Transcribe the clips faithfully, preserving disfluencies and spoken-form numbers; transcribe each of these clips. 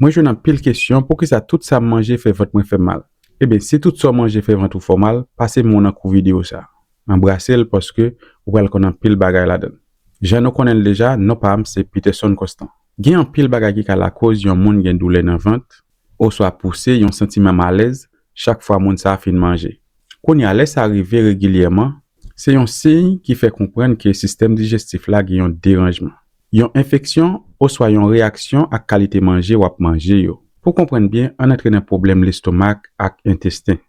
Mwen jwenn anpil kesyon, poukisa tout sa m manje fè vant mwen fè m mal? Ebyen, si tout sa w manje fè vant ou fè w mal, pase men w nan kou videyo sa a. Anbrase l paske ou pral konn anpil bagay ladan l. Jan nou konnen l deja, non pa m se Peterson Constant. Gen anpil bagay ki ka lakoz yon moun gen doulè nan vant, oswa pouse yon santiman malèz chak fwa moun sa a fin manje. Kounye a, lè sa rive regilyèman, se yon siy ki fè konprann ke sistèm dijestif la gen yon deranjman. Yon enfeksyon oswa yon reyaksyon ak kalite manje w ap manje yo. Pou konprann byen, ann antre nan pwoblèm lestomak ak entesten.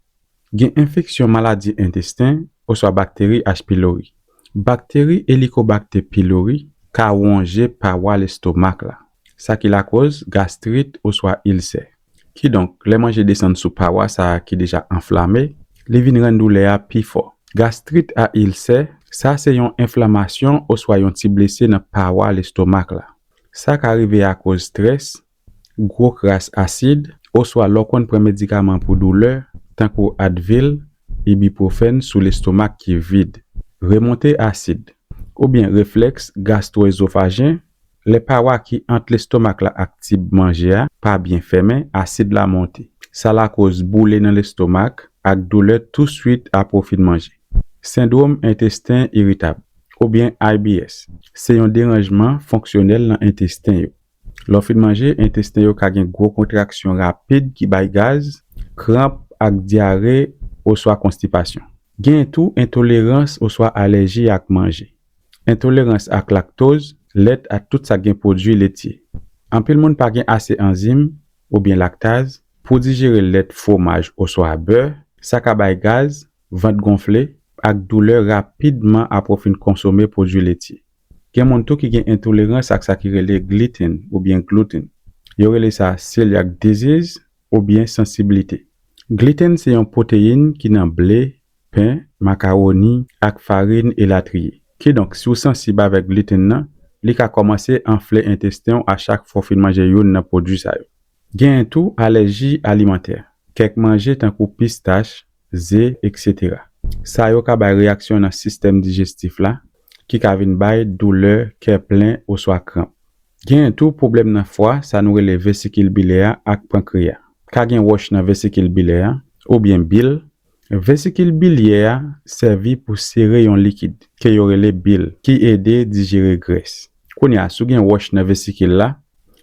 Gen enfeksyon maladi entesten oswa bakteri H. pylori. Bakteri Helicobacter pylori ka wonje pawa lestomak la, sa ki lakoz gastrit oswa ilsè. Kidonk, lè manje desann sou pawa sa a ki deja anflame, li vin rann doulè a pi fò. Gastrit a ilsè, sa se yon enflamasyon oswa yon ti blese nan pawa lestomak la. Sa ka rive akoz strès, gwo kras asid, oswa lè w konn pran medikaman pou doulè, tankou Advil, ibuprofen sou lestomak ki vid. Remonte asid, oubyen reflèks gastwoezofajen, lè pawa ki ant lestomak la ak tib manje a pa byen fèmen, asid la monte. Sa lakoz boule nan lestomak ak doulè touswit apre w fin manje. Sendwòm entesten iritab, oubyen I B S, se yon deranjman fonksyonèl nan entesten yo. Lè w fin manje, entesten yo ka gen gwo kontraksyon rapid ki bay gaz, kranp ak dyare oswa konstipasyon. Gen tou entolerans oswa alèji ak manje. Entolerans ak laktoz, lèt ak tout sa k gen pwodui letye. Anpil moun pa gen ase anzim oubyen laktaz pou dijere lèt, fwomaj oswa bè, sa ka bay gaz, vant gonfle, ak doulè rapidman apre w fin konsome pwodui letye. Gen moun tou ki gen entolerans ak sa ki rele gluten oubyen gluten. Yo rele sa celiac disease oubyen sansiblite. Gluten se yon pwoteyin ki nan ble, pen, makawoni, ak farin, elatriye. Kidonk, si w sansib avèk gluten nan, li ka kòmanse anfle entesten w a chak fwa w fin manje youn nan pwodui sa yo. Genyen tou alèji alimantè. Kèk manje tankou pistach, ze, etsetera. Sa yo ka bay reyaksyon nan sistèm dijestif la, ki ka vin bay doulè, kè plen oswa kranp. Genyen tou pwoblèm nan fwa, sa nou rele vesikil bilè a ak pankreya. Ka gen wòch nan vesikil bilè a, oubyen bil. Vesikil bilyè a sèvi pou sere yon likid ke yo rele bil, ki ede dijere grès. Kounye a, si w gen wòch nan vesikil la,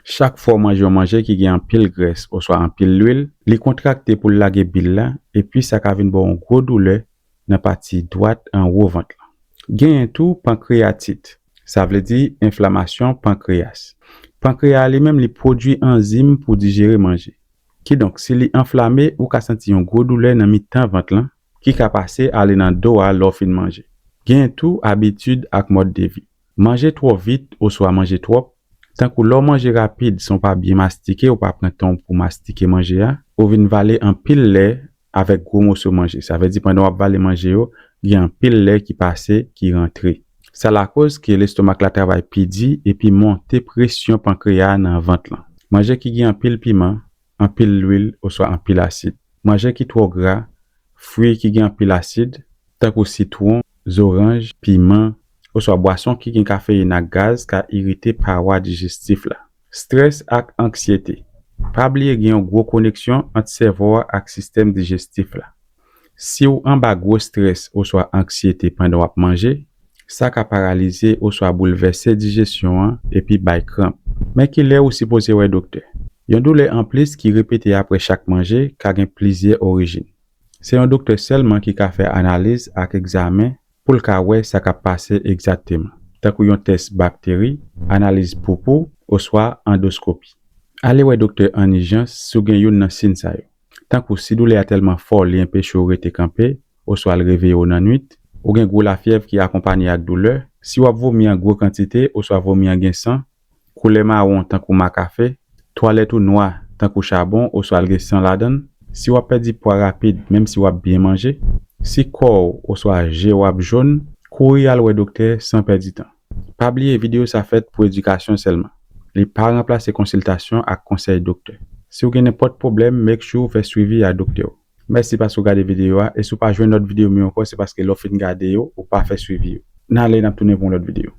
chak fwa w manje yon manje ki gen anpil grès oswa anpil lwil, li kontrakte pou l lage bil la, epi sa ka vin ba w yon gwo doulè nan pati dwat anwo vant lan. Genyen tou pankreyatit, sa vle di enflamasyon pankreyas. Pankreya a li menm li pwodui anzim pou dijere manje. Kidonk, si li anflame, ou ka santi yon gwo doulè nan mitan vant lan, ki ka pase ale nan do a lè w fin manje. Genyen tou abitid ak mòd de vi. Manje twò vit oswa manje twòp, tankou lè w manje rapid san w pa byen mastike, ou pa pran tan w pou mastike manje a, ou vin vale anpil lè avèk gwo moso manje. Sa vle di pandan w ap vale manje yo, gen anpil lè ki pase, ki rantre. Sa lakoz ke lestomak la travay pi di epi monte presyon pankreya a nan vant lan. Manje ki gen anpil piman, anpil lwil oswa anpil asid. Manje ki twò gra, fwi ki gen anpil asid, tankou sitwon, zoranj, piman, oswa bwason ki gen kafeyin ak gaz ka irite pawa dijestif la. Strès ak anksyete. Pa bliye gen yon gwo koneksyon ant sèvo a ak sistèm dijestif la. Si w anba gwo strès oswa anksyete pandan w ap manje, sa ka paralize oswa boulvèse dijesyon an epi bay kranp. Men kilè ou sipoze wè doktè? Yon doulè anplis ki repete apre chak manje ka gen plizyè orijin. Se yon doktè sèlman ki ka fè analiz ak egzamen pou l ka wè sa k ap pase egzakteman, tankou yon tès bakteri, analiz poupou, oswa andoskopi. Ale wè doktè an ijans si w gen youn nan siy sa yo, tankou si doulè a tèlman fò li enpeche w rete kanpe, oswa l reveye w nan nwit, ou gen gwo lafyèv ki akonpanye ak doulè, si w ap vomi an gwo kantite oswa vomi an gen san, koulè mawon tankou ma kafe, twalèt ou nwa tankou chabon oswa l gen san ladan l, si w ap pèdi pwa rapid menm si w ap byen manje, si kò w oswa je w ap jòn, kouri al wè doktè san pèdi tan. Pa bliye videyo sa fèt pou edikasyon sèlman. Li pa ranplase konsiltasyon ak konsèy doktè. Si w gen nenpòt pwoblèm, make sure w fè swivi a doktè w. Mèsi paske w gade videyo a, e si w pa jwenn lòt videyo m yo ankò, se paske lè w fin gade yo, ou pa fè swivi yo. N ale, n ap tounen pou yon lòt videyo.